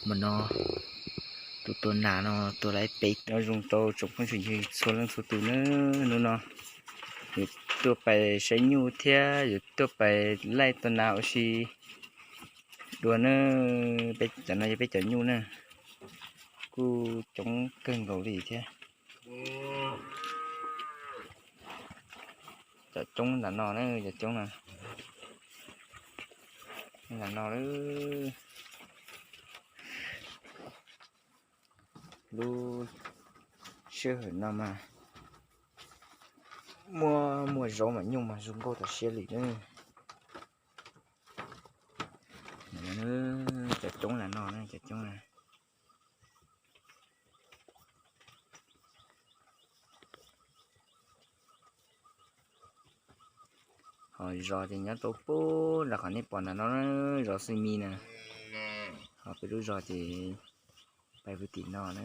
Mas no tus tua nas no tua lawm peb. Nyob zoo rau tsoom phooj ywg txhua leej txhua tus nawb. Hnub no yuav tuaj pais saib nyuj thiab yuav tuaj pais laij tua nas ua si dua nawb. Peb cov no yog peb cov nyuj na, kuj coob kawg nkaus li thiab. Cov coob ntawm no na, cov coob na, ntawm no. Lub sij hawm no mas muaj muaj zaub mas nyuj mas zoo nkauj tas siab li na. Cov coob ntawm no na, cov coob na. Ho zos ces nyob rau pem nram qhov nej pom ntawm no, zos Xeeb Mis na. Ho peb lub zos ces pais pem tim no na.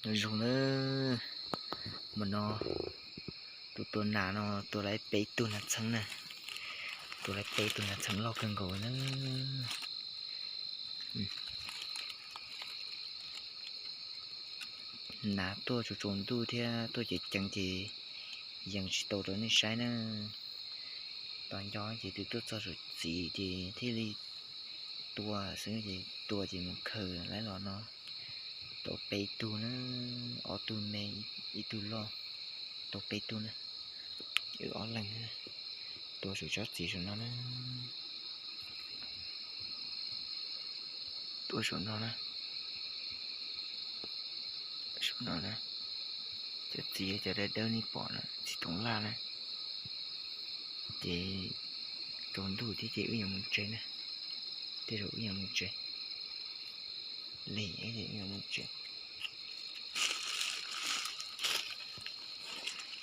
Nyob zoo na, hmo no tus tua nas no tua lawm peb tug nas txheeb na, tua lawm peb tug nas txheeb loj kawg nkaus na. Nas tuaj tsaus tsaus ntuj thiab tuaj ceev ceev ces yees tsis tau rau nej saib na. Tos nco ces twb tuaj txog saum txiv ces thiaj li tua xwb, ces tua ces mus khaws lawm los no. Tau peb tug na, ob tug me, ib tug loj, tau peb tug na. Wb ob leeg tua saum tsob txiv saum no na. Tua saum no na, saum no na. Cov txiv cov dawb dawb nej pom na, txiv toov laj na. Ces tsaus ntuj thiab ces wb yuav mus tsev na. Tej zaum wb yuav mus tsev, lig wb yuav mus tsev.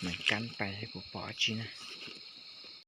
Mas kab pais seb puas pom dab tsi na.